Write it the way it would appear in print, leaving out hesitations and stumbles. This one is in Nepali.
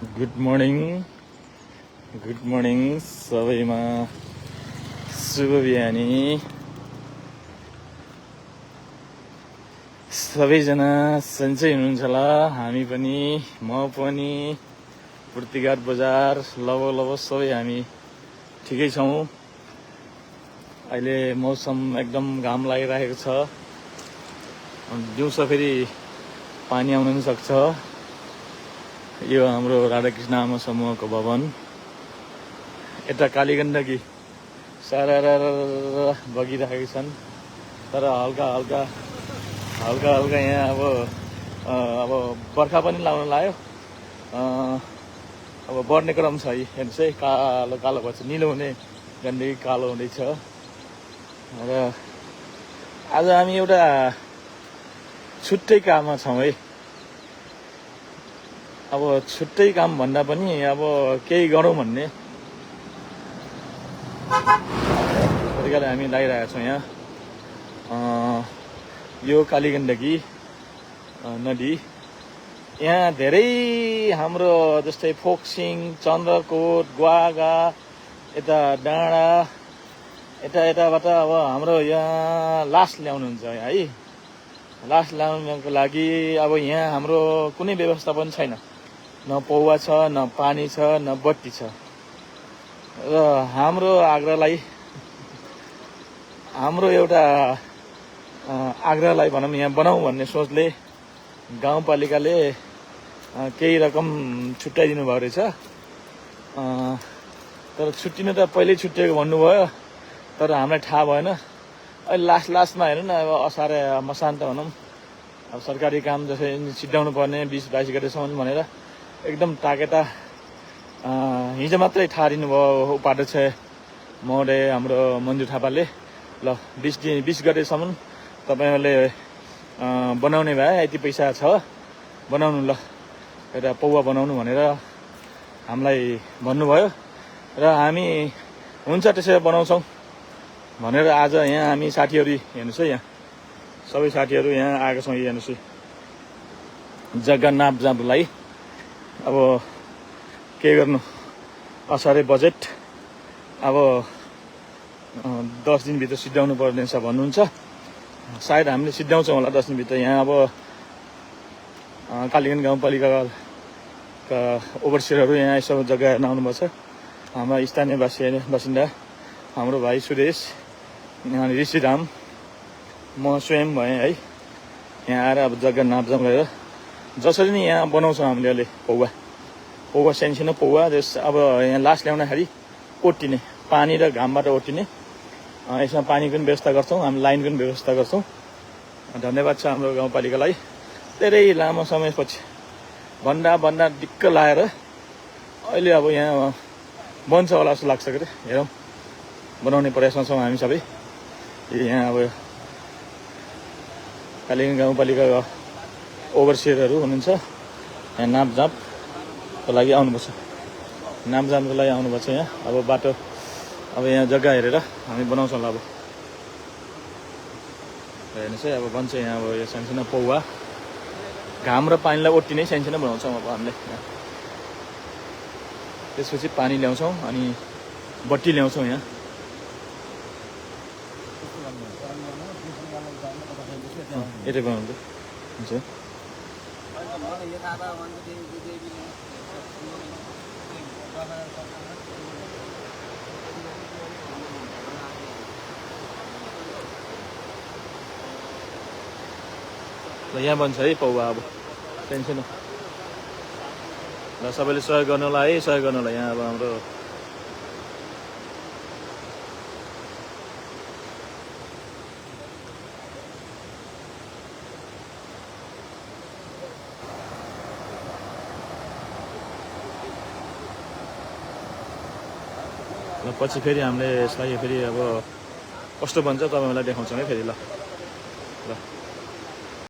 गुड मर्निङ सबैमा शुभ बिहानी। सबैजना सन्चै हुनुहुन्छ होला। हामी पनि म पनि पूर्तिघाट बजार लगभग सबै हामी ठिकै छौँ। अहिले मौसम एकदम घाम लागिरहेको छ। दिउँसो फेरि पानी आउन पनि सक्छ। यो हाम्रो राधाकृष्ण आमा समूहको भवन। यता कालीगण्डकी सारा बगिरहेका छन्, तर हल्का हल्का यहाँ अब बर्खा पनि लाउन लाग्यो। अब बढ्ने क्रम छ। हेर्नुहोस् है, कालो कालो भएछ, निलो हुने गण्डकी कालो हुँदैछ। र आज हामी एउटा छुट्टै काममा छौँ है। अब छुट्टै काम भन्दा पनि अब केही गरौँ भन्ने तरिकाले हामी लागिरहेका छौँ। यहाँ यो कालीगण्डकी नदी, यहाँ धेरै हाम्रो जस्तै फोक्सिङ, चन्द्रकोट, ग्वागा, यता डाँडा, यताबाट अब हाम्रो यहाँ लास ल्याउनुहुन्छ है। लास ल्याउनको लागि अब यहाँ हाम्रो कुनै व्यवस्था पनि छैन। न पौवा छ, न पानी छ, न बत्ती छ। र हाम्रो एउटा आग्रहलाई भनौँ यहाँ बनाऊ भन्ने सोचले गाउँपालिकाले केही रकम छुट्याइदिनु भएको रहेछ। तर छुट्टिनु त पहिल्यै छुट्टिएको भन्नुभयो, तर हामीलाई थाहा भएन। अहिले लास्टमा हेर्नु न, अब असार मसान्त भनौँ, अब सरकारी काम जसरी सिद्ध्याउनु पर्ने 20-22 गतेसम्म भनेर एकदम ताकेता हिजो मात्रै थाहा दिनुभयो उपाध्यक्ष महोदय हाम्रो मन्जु थापाले। ल 20 गतेसम्म तपाईँहरूले बनाउने भए यति पैसा छ बनाउनु, ल एउटा पौवा बनाउनु भनेर हामीलाई भन्नुभयो। र हामी हुन्छ त्यसरी बनाउँछौँ भनेर आज यहाँ हामी साथीहरू हेर्नुहोस् है, यहाँ सबै साथीहरू यहाँ आएका छौँ। हेर्नुहोस् है, जग्गा नापजापलाई अब के गर्नु, असारे बजेट अब 10 दिनभित्र सिद्ध्याउनु पर्नेछ भन्नुहुन्छ। सायद हामीले सिद्ध्याउँछौँ होला 10 दिनभित्र। यहाँ अब कालीगण्ड गाउँपालिकाका ओभरसियरहरू यहाँ यसो जग्गा हेर्न आउनुभएको छ। हाम्रा स्थानीय बासिन्दा हाम्रो भाइ सुरेश, यहाँ ऋषिराम, म स्वयं भएँ है। यहाँ आएर अब जग्गा नापजाप गरेर जसरी नै यहाँ बनाउँछौँ हामीले अहिले पौवा सानसानो पौवा। अब यहाँ लास ल्याउँदाखेरि ओट्टिने, पानी र घामबाट ओट्टिने, यसमा पानीको पनि व्यवस्था गर्छौँ, हामी लाइनको पनि व्यवस्था गर्छौँ। धन्यवाद छ हाम्रो गाउँपालिकालाई। धेरै लामो समयपछि भन्दा दिक्क लाएर अहिले अब यहाँ बन्छ होला जस्तो लाग्छ। के हेरौँ, बनाउने प्रयासमा छौँ हामी सबै। यहाँ अब कालीगण्ड गाउँपालिकाका ओभरसियरहरू हुनुहुन्छ, यहाँ नापजापको लागि आउनुपर्छ। यहाँ अब बाटो, अब यहाँ जग्गा हेरेर हामी बनाउँछौँ होला। अब हेर्नुहोस् है, अब बन्छ यहाँ अब यो सानसानो पौवा, घाम र पानीलाई ओट्टिनै सानसानो बनाउँछौँ अब हामीले। त्यसपछि पानी ल्याउँछौँ अनि बत्ती ल्याउँछौँ। यहाँ यतै बनाउँछ हुन्छ। ल यहाँ बन्छ है पौवा अब टेन्सन। ल सबैले सहयोग गर्नु होला है, सहयोग गर्नु होला। यहाँ अब हाम्रो पछि फेरि हामीले यसलाई फेरि अब कस्तो बन्छ तपाईँहरूलाई देखाउँछौँ है फेरि। ल